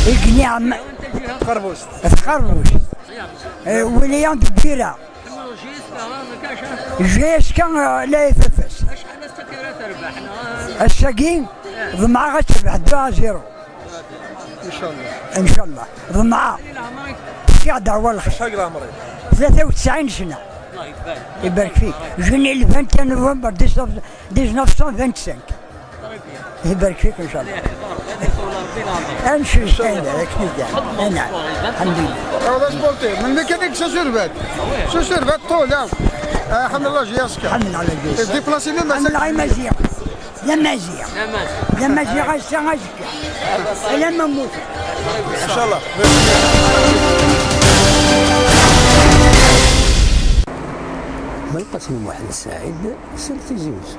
يقني عم قربوش. تخربوش وليان كبيرة جيش كان لا يففس الساقين ضمعة غتربح 2-0. ان شاء الله. ان شاء الله ضمعة في دعوة الخير. شحال العمري؟ 93 سنة. يبارك فيك. je suis né le 21 نوفمبر 1925. يبارك فيك ان شاء الله. امشي انا نعم الحمد لله. هذا sportif من ميكانيك survêt survêt طول الحمد لله JSK. الحمد لله على الجيش. déplacé même. الحمد لله مزيان لا مزيان لا مزيان غا لا ما موت. ان شاء الله. بلقاسم محند سعيد سلتي زيوس.